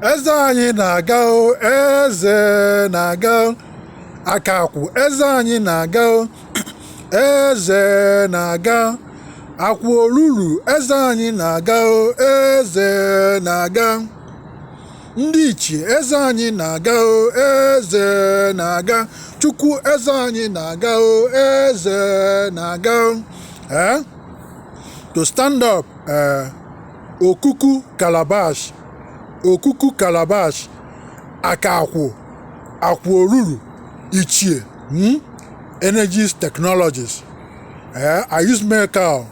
Eze anyị na-aga o, eze na-aga o. Aka akwụ, eze anyị na-aga o, eze na-aga. Akwụ olulu, eze anyị na-aga o, eze na-aga. Ndị ichie, eze anyị na-aga o, eze na-aga. Chukwu, eze anyị na-aga o, eze na-aga o. Eh? To stand up, okuku calabash, okuku calabash, aka akwụ, akwụ olulu, ichie, Energies, technologies. I use male cow,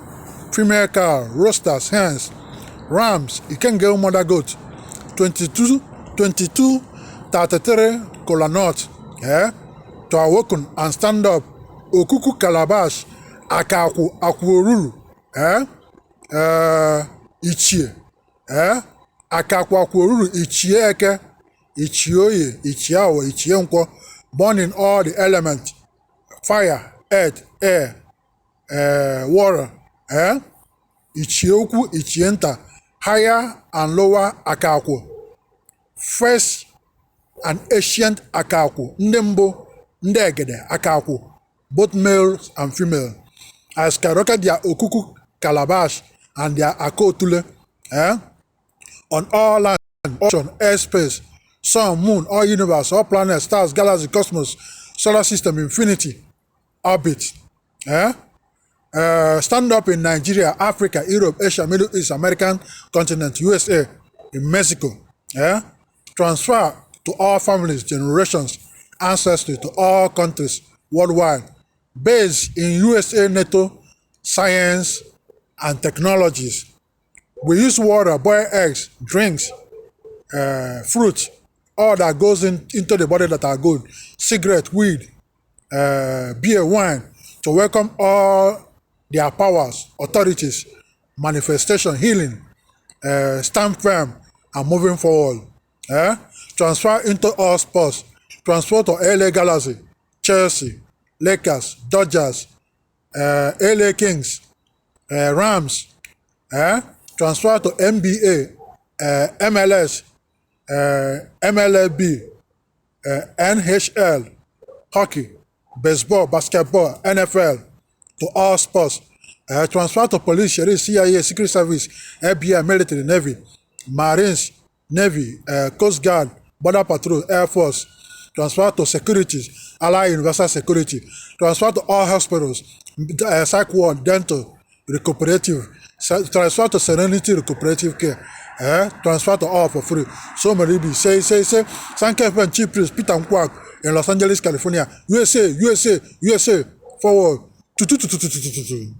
female cow, roosters, hens, rams, Ikenga mother goat, 22, 22, 33 kola nut, to awaken and stand up, okuku calabash, aka akwụ, akwụ olulu, ichie, aka akwụ, akwụ olulu, ichie eke, ichie oye, ichie awọ, ichie nkwọ, born in all the elements, fire, earth, air, water, ichie ukwu, ichie nta, higher and lower aka akwụ, first and ancient aka akwụ, ndị mbụ, ndị egede aka akwụ, both males and female. I skyrocket their okuku calabash and their akotule, on all land, ocean, airspace, sun, moon, all universe, all planets, stars, galaxy, cosmos, solar system, infinity, orbit. Stand up in Nigeria, Africa, Europe, Asia, Middle East, American continent, USA, in Mexico. Transfer to all families, generations, ancestry to all countries worldwide. Based in USA, NATO, science and technologies. We use water, boil eggs, drinks, fruit, all that goes into the body that are good, cigarette, weed, beer, wine, to welcome all their powers, authorities, manifestation, healing, stand firm and moving forward. Eh? Transfer into all sports. Transfer to LA Galaxy, Chelsea, Lakers, Dodgers, LA Kings, Rams. Eh? Transfer to NBA, MLS, MLB, NHL, hockey, baseball, basketball, NFL, to all sports. Transfer to police, sheriff, CIA, Secret Service, FBI, military, Navy, Marines, Navy, Coast Guard, Border Patrol, Air Force. Transfer to securities, Allied Universal Security. Transfer to all hospitals, psych ward, dental, recuperative. Transfer to Serenity Recuperative Care. Transfer to all for free. So many be say, say, say. Sankefen Chief Priest Peter Nkwak in Los Angeles, California. USA, USA, USA. Forward. Tu, tu, tu, tu, tu, tu, tu, tu.